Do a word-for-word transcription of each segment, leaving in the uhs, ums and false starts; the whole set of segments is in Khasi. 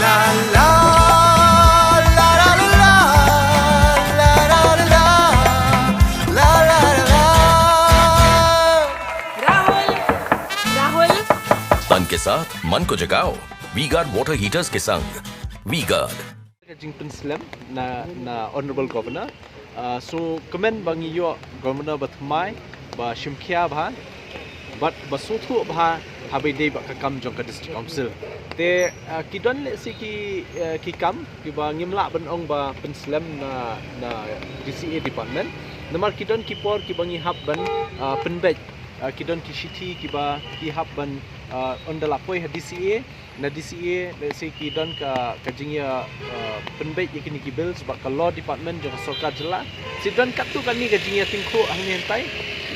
राहुल, राहुल। तन के साथ मन को जगाओ, वी गार्ड वाटर हीटर्स के संग। V guard. Ka jingpynslem na, na Honorable Governor. Ah, so kmen ba ngi ïoh Governor ba thymmai, ba shim khia bha, bad ba sngewthuh bha haba ïadei bad ka kam jong ka District Council. Te, ah, ki don lehse ki, eh, ki kam kiba ngim lah ban ong ba pynslem na, na D C A department. Namar ki don ki por kiba ngi hap ban, ah, pynbeit. Ah, ki don ki shithi kiba ki hap ban, ah, ynda la poi ha D C A, na D C A, lehse ki don ka, ka jingïa, ah, pynbeit ïa kine ki bills bad ka law department jong ka sorkar jylla. Te don katto katne ka jingïatyngkhuh hangne hangtai,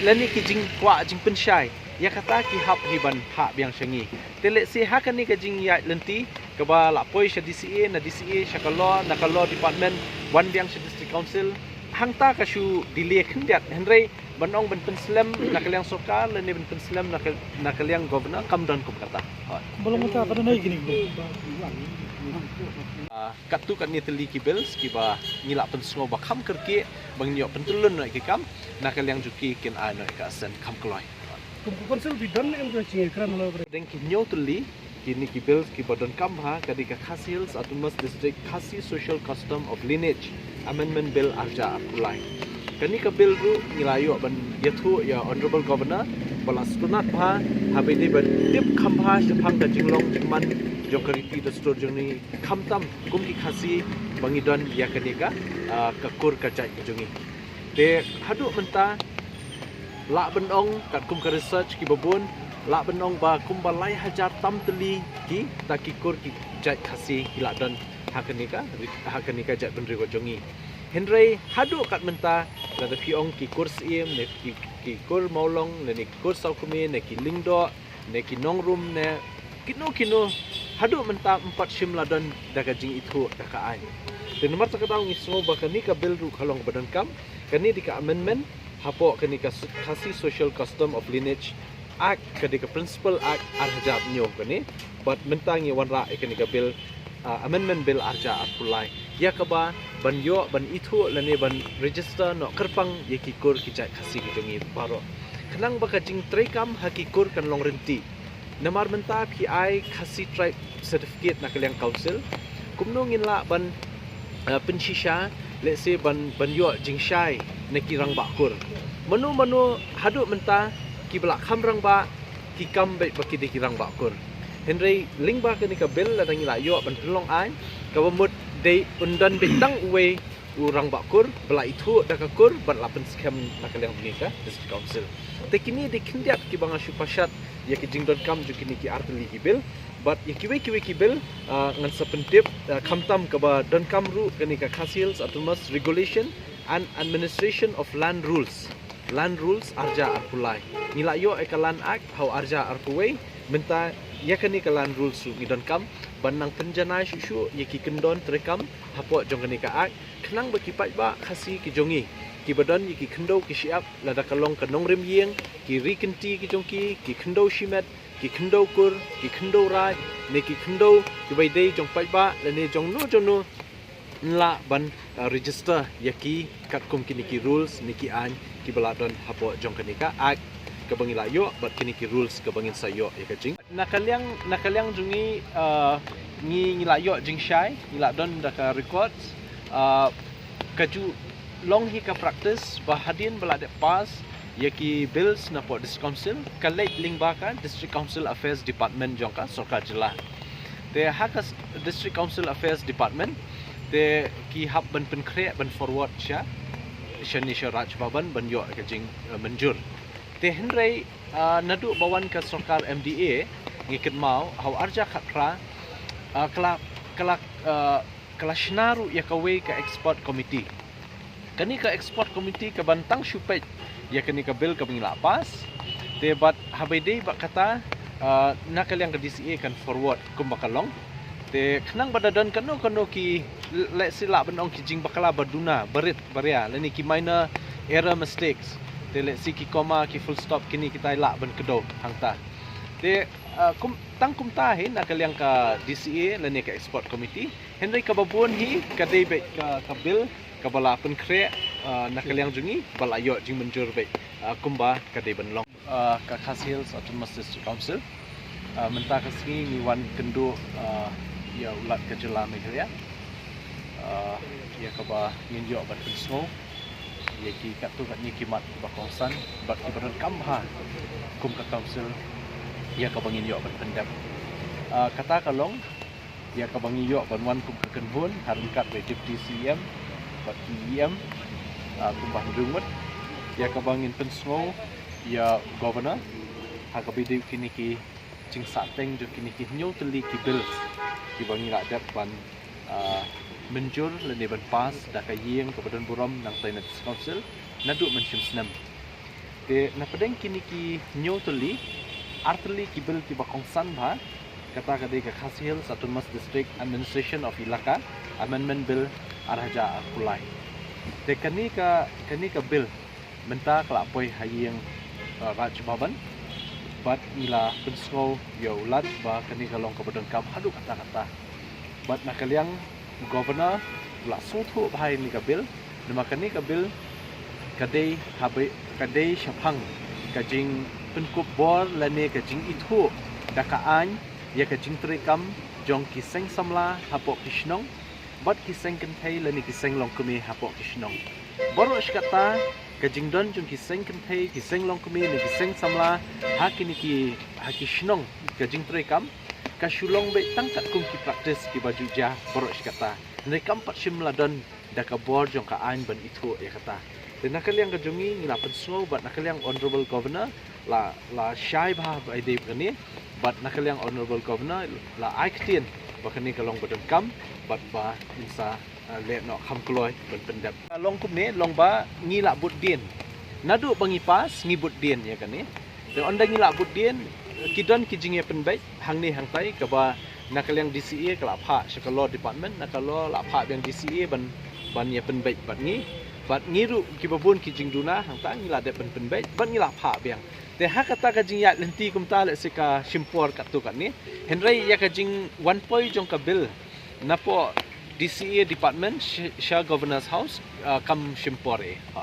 lane ki jingkwah jingpynshai. Ïa kata ki hap hi ban phah biang sha ngi. Te lehse ha kane ka jingïaid lynti kaba la poi sha D C A, na D C A sha ka law, na ka law department wan biang sha District Council, hangta ka shu delay khyndiat. Hynrei ban ong ban pynslem na ka liang sorkar lane ban pynslem na ka, na ka liang Governor, kam don kum kata. Hooid. Ba long mynta ka don ei kine ki bills? Ah, katto katne tylli ki bills kiba ngi la pynsngew ba kham kyrkieh ba ngin ïoh pyntyllun noh ïa ki kam, na ka liang jong ki kin ai noh ïa ka assent kham kloi. Kum ka Council phi don ne em ka jingïakren halor kane? Dang ki hynñiew tylli kine ki bills kiba donkam bha, ka dei ka Khasi Hills Autonomous District Khasi Social Custom of Lineage Amendment Bill arhajar arphew lai. Kane ka bill ruh ngi la ïoh ban ïathuh ïa Honorable Governor ba la sngewtynnat bha haba ïadei ban tip kham bha shaphang ka jinglong jingman jong ka riti dustur jong ngi, khamtam kum ki Khasi ba ngi don ïa kane ka, ah, ka kur ka jait ka jong ngi. Te haduh mynta lah ban ong katkum ka research kiba bun, lah ban ong ba kumba lai hajar tam tylli kita ki kur ki jait Khasi ki la don ha kane ka, ha kane ka jaitbynriew ka jong ngi. Hynrei haduh kat mynta, lada phi ong ki kur Syiem, ne ki, ki kur Mawlong, ne ki kur Sawkmie, ne ki Lyngdoh, ne ki Nongrum, ne kino kino, haduh mynta ym pat shym la don da ka jingithuh da ka aiñ. Te namar kata ka daw ngi sngew ba kane ka bill ruh ka long ba donkam, kane dei ka amendment hapoh kane ka Khasi Social Custom of Lineage Act, ka dei ka Principal Act arhajar hynñiew kane. Bad mynta ngi wanrah ïa kane ka bill, ah, Amendment Bill arhajar arphew lai, ïa kaba ban ïoh ban ithuh lane ban register noh kyrpang ïa ki kur ki jait Khasi ki jong ngi baroh, khnang ba ka jingtreikam ha ki kur kan long ryntih. Namar mynta phi ai Khasi Tribe Certificate na ka liang Council, kumno ngin lah ban, eh, pynshisha, lehse ban, ban ïoh jingshai na ki rangbah kur? Mano mano haduh mynta kiba la kham rangbah ki kam beit ba ki dei ki rangbah kur. Hynrei lyngba kane ka bill lada ngi la ïoh ban pynlong aiñ, kaba mut dei un don beit tang uwei u rangbah kur ba la ithuh da ka kur bad la pynskhem na ka liang jong ngi ka District Council. Te kine dei khyndiat kiba nga shu pashat ïa ki jingdonkam jong kine ki artylli ki bill. Bad ïa kiwei kiwei ki bill, ah, ngan sa pyntip, ah, khamtam kaba donkam ruh kane ka Khasi Hills Autonomous Regulation and Administration of Land Rules. Land Rules arhajar arphew lai. Ngi la ïoh ïa ka Land Act ha u arhajar arphew wei, mynta ïa kane ka Land Rules ruh ngi donkam ban nang pynjanai shuh shuh ïa ki kyndon treikam hapoh jong kane ka Act, khnang ba ki paidbah Khasi ki jong ngi kiba don ïa ki khyndew ki shyiap, lada ka long ka nongrim ïing, ki ri kynti ki jong ki, ki khyndew shimet, ki khyndew kur, ki khyndew raid, ne ki khyndew kiba ïadei jong paidbah lane jong no jong no, yn lah ban, uh, register ïa ki katkum kine ki rules ne ki aiñ kiba la don hapoh jong kane ka Act kaba ngi la ïoh bad kine ki rules kaba ngin sa ïoh ïa ka jing. Na ka liang, na ka liang jong ngi, uh, ngi, ngi la ïoh jingshai, ngi la don da ka records, uh, ka ju long hi ka practice ba hadien ba la dep pass ïa ki bills napoh District Council, ka leit lyngba ka District Council Affairs Department jong ka sorkar jylla. Te ha ka s-, District Council Affairs Department te ki hap ban pynkhreh ban forward sha, shane sha Raj Bhavan ban ïoh ka jing, eh, mynjur. Te hynrei, ah, naduh ba wan ka sorkar M D A, ngi kynmaw ha u arhajar khatphra, ah, ka la, ka la, ah, ka la shna ruh ïa kawei ka expert committee. Kane ka expert committee ka ban tang shu peit ïa kane ka bill kaba ngi la pass. Te bad haba ïadei bad kata, ah, na ka liang ka D C A kan forward kumba ka long. Te khnang ba da don kano kano ki, lehse lah ban ong ki jingbakla ba duna, barit baria, lane ki minor error mistakes. Te lehse ki comma, ki full stop, kine kitai lah ban kdew hangta. Te uh, kum, tang kumta hi na ka liang ka D C A lane ka expert committee. Hynrei kaba bun hi ka dei beit ka, ka bill kaba la pynkhreh uh, na ka liang jong ngi ba la ïoh jingmynjur beit uh, kumba ka dei ban long. Uh, ka Khasi Hills Autonomous District Council. Uh, mynta ka sngi ngi wan kynduh uh, ïa u Lat ka jylla Meghalaya. Uh, ïa kaba ngin ïoh ban pynsngew ïa ki katto katne ki mat kiba kongsan bad kiba donkam bha kum ka council ïa kaba ngin ïoh ban pyndep. Uh, kata ka long ïa kaba ngi ïoh ban wan kum ka kynhun ha ryngkat bad Deputy C E M bad ki E M uh, kumba hynriew ngut ïa kaba ngin pynsngew ïa Governor ha kaba ïadei kine ki jingsahteng jong kine ki hynñiew tylli ki bill kiba ngi la dep ban uh, mynjur lane ban pass da ka ïing kaba don burom nangtai na District Council naduh mynshem snem. Te na pdeng kine ki hynñiew tylli, ar tylli ki bill kiba kongsan bha, kata ka dei ka Khasi Hills Autonomous District Administration of Elaka Amendment Bill ar hajar arphew lai. Te kane ka kane ka bill mynta ka la poi ha ïing uh, Raj Bhavan bad ngi la pynsngew ïa u Lat ba kane ka long kaba donkam haduh katta katta. Bad na ka liang u Governor u la sngewthuh bha ïa kane ka bill, namar kane ka bill ka dei haba ka dei shaphang ka jingpynkup bor lane ka jingithuh da ka aiñ ïa ka jingtrei kam jong ki seng samla hapoh ki shnong bad ki seng kynthei lane ki seng longkmie hapoh ki shnong. Baroh shi katta ka jingdon jong ki seng kynthei, ki seng longkmie ne ki seng samla ha kine ki ha ki shnong ka jingtrei kam ka shu long beit tang katkum ki practice kiba ju jia baroh shi katta. Hynrei kam pat shym la don da ka bor jong ka aiñ ban ithuh ïa kata. Te na ka liang ka jong ngi ngi la pynsngew bad na ka liang Honourable Governor la la shai bha ba ïadei bad kane bad na ka liang Honourable Governor la ai ktien ba kane ka long ba donkam bad ba ngin sa uh, leh noh kham kloi ban pyndep. Long kumne long ba ngi la bud dien. Naduh ba ngi pass ngi bud dien ïa kane. Te ynda ngi la bud dien ki don ki jingïapynbeit hangne hangtai kaba na ka liang D C A ka la phah sha ka law department, na ka law la phah biang D C A ban ban ïapynbeit bad ngi. Bad ngi ruh kiba bun ki jingduna hangta ngi la dep ban pynbeit bad ngi la phah biang. Te ha kata ka jingïaid lynti kumta lehse ka shim por katto katne. Hynrei ïa ka jingwan poi jong ka bill napoh D C A department sh- sha Governor's House uh, kam shim por eh. Ha.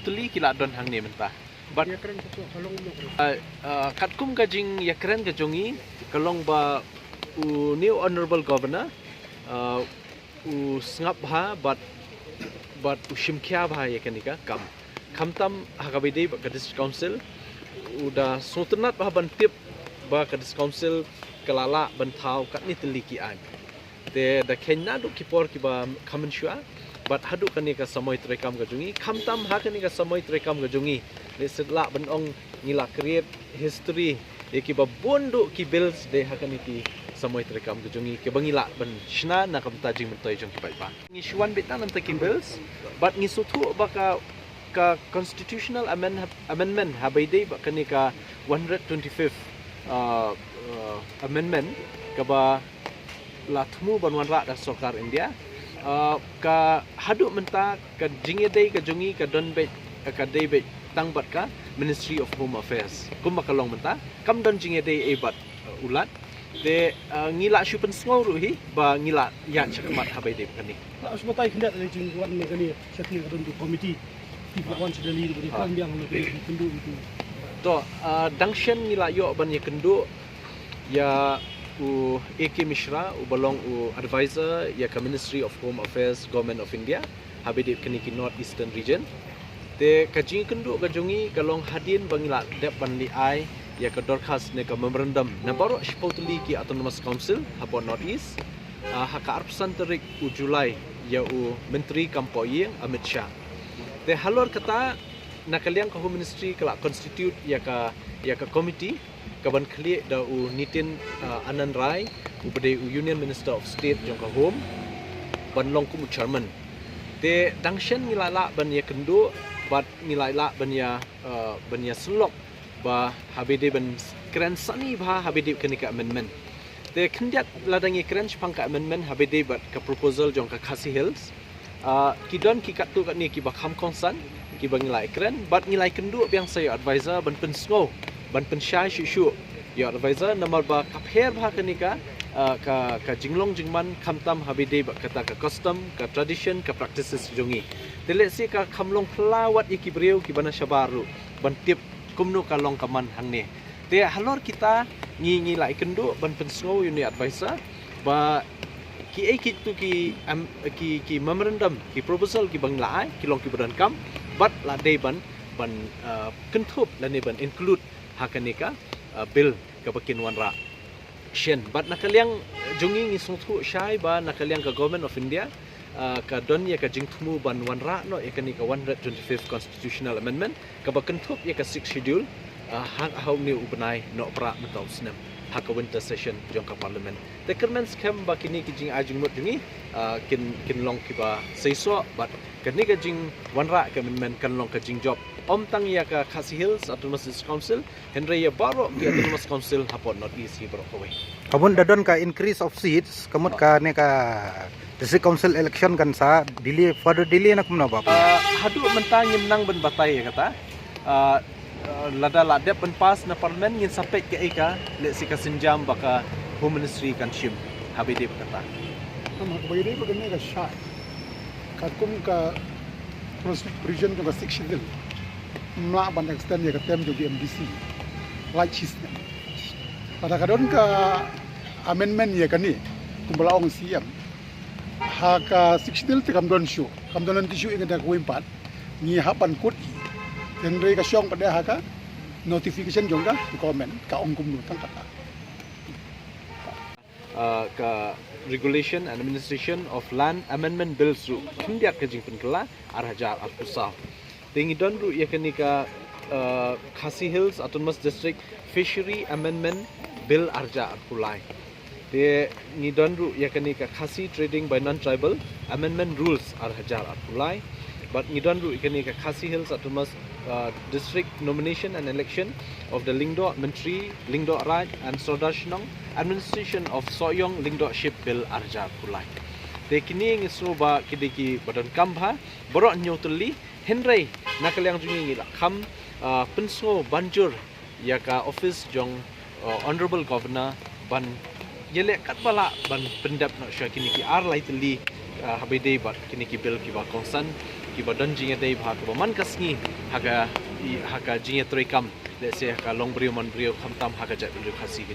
Tylli ki la don hangne mynta. Bad ïakren ka jong ka long ba uh, uh, katkum ka jingïakren ka jong ngi ka long ba u new Honourable Governor uh, u sngap bha bad bad u shim khia bha ïa kane ka kam. Khamtam ha kaba ïadei bad ka District Council u da sngewtynnat bha ban tip ba ka District Council ka la lah ban thaw katne tylli ki aiñ. Te da kheiñ naduh ki por kiba kham mynshuwa bad haduh kane ka samoi treikam ka jong ngi. Khamtam ha kane ka samoi treikam ka jong ngi, lehse lah ban ong ngi la create history ïa kiba bun duh ki bills de ha kane ki samoi treikam ka jong ngi kiba ngi lah ban shna na ka bynta jingmyntoi jong ki paidbah. Ngi shu wan beit na bynta ki bills bad ngi sngewthuh ba ka ka constitutional amend- amendment haba ïadei bad kane ka one hundred twenty-fifth uh, uh, amendment kaba la thmu ban wanrah da sorkar India. Uh, ka haduh mynta ka jingïadei ka jong ngi ka don beit ka dei beit tang bad ka Ministry of Home Affairs. Kumba ka long mynta kam don jingïadei ei bad uh, u Lat. Te uh, ngi la shu pynsngew ruh hi ba ngi la ïaid shakhmat haba ïadei bad kane. La shu batai khyndiat ïa ka jingwan ne kane sha kane ka don ka committee. Ki la wan sha Delhi ba dei kren biang ne kane ki kynduh itu. To uh, dang shen ngi la ïoh ban ïakynduh ïa u A K Mishra uba long u advisor ïa ka Ministry of Home Affairs Government of India haba ïadei bad kane ki North Eastern Region. Te ka jingïakynduh ka jong ngi ka long hadien ba ngi la dep ban leh ai ïa ka dorkhas ne ka memorandum na baroh shiphew tylli ki Autonomous Council hapoh North East uh, ha ka arphew san tarik u July ïa u Myntri Kam Pohïing Amit Shah. Te halor kata na ka liang ka Home Ministry ka la constitute ïa ka ïa ka committee kaban khlieh da u Nitin uh, Anand Rai uba dei u Union Minister of State jong ka Home ban long kum u chairman. Te dang shen ngi la lah ban ïakynduh bad ngi la lah ban ïa uh, ban ïasyllok ba haba ïadei ban kren sani bha haba ïadei kane ka amendment. Te khyndiat lada ngi kren shaphang ka amendment haba ïadei bad ka proposal jong ka Khasi Hills. Uh, ki don ki katto katne kiba kham kongsan kiba ngi la ïakren bad ngi la ïakynduh biang sa ïa u advisor ban pynsngew ban pynshai shuh shuh Your advisor, namar ba ka pher bha kane ka, uh, ka, ka jinglong jingman khamtam haba ïadei bad kata ka custom, ka tradition, ka practices jong ngi. Te lehse ka kham long phylla wat ïa ki briew kiba na shabar ruh ban tip kumno ka long ka man hangne. Te halor kita ngi, ngi la ïakynduh ban pynsngew ïa une u advisor ba kiei kiei tu ki, em, ki, ki memorandum, ki proposal kiba ngi la ai, ki long kiba donkam, bad la dei ban, ban, uh, kynthup lane ban include ha kane ka, uh, bill kaba kin wanrah shen. Bad na ka liang jong ngi, ngi sngewthuh shai ba na ka liang ka Government of India, uh, ka don ïa ka jingthmu ban wanrah noh ïa kane ka one hundred twenty-fifth Constitutional Amendment kaba kynthup ïa ka Sixth Schedule, uh, ha, ha une u bnai Nohprah mynta u snem, ha ka winter session jong ka Parliament. Te kyrmen skhem ba kine ki jingai jingmut jong ngi, uh, kin, kin long kiba seisoh, bad kane ka jingwanrah ka amendment kan long ka jingjop ym tang ïa ka Khasi Hills Autonomous District Council, hynrei ïa baroh ki Autonomous Council hapoh North East hi baroh kawei. Ka bun da don ka increase of seats, ka mut kane ka District Council election kan sa delay, further delay na kumno, Bah? Uh, haduh mynta ngim nang ban batai ïa kata. Uh, uh, lada la dep ban pass na Parliament, ngin sa peit kaei ka, lehse ka sienjam ba ka Home Ministry kan shim haba ïadei bad kata. Namar kaba ïadei bad kane ka shai, katkum ka provision jong ka Sixth Schedule, ym lah ban extend ïa ka term jong ki M D C lait shi snem. Lada ka don ka amendment ïa kane, kumba la ong C M, ha ka Sixth Schedule te kam don shuh, kam don lynti shuh ïa kane kawei pat. Ngi hap ban kut hi. Hynrei ka shong pat de ha ka notification jong ka government, ka ong kumno tang kata. Uh, ka Regulation and Administration of Land Amendment Bills ruh khyndiat ka jingpynkylla, ar hajar arphew saw. Te ngi don ruh ïa kane ka, uh, Khasi Hills Autonomous District Fishery Amendment Bill, ar hajar arphew lai. Te ngi don ruh ïa kane ka Khasi Trading by Non-Tribal Amendment Rules, ar hajar arphew lai. Bad ngi don ruh ïa kane ka Khasi Hills Autonomous, uh, District Nomination and Election of the Lyngdoh Myntri, Lyngdoh Raid and Sordar Shnong, Administration of Sohiong Lyngdohship Bill, ar hajar arphew lai. Te kine ngi sngew ba ki dei kiba donkam bha, baroh hynñiew tylli, hynrei na ka liang jong ngi, ngi la kham, uh, pynsngew ban jur ïa ka office jong, uh, Honourable Governor ban ïaleh katba lah ban pyndep noh shuwa kine ki ar lai tylli, uh, haba ïadei bad kine ki bill kiba kongsan, kiba don jingïadei bha, kiba man ka sngi ha ka, i, ha ka jingïatreikam, lehse ha ka longbriew manbriew, khamtam ha ka jaitbynriew Khasi.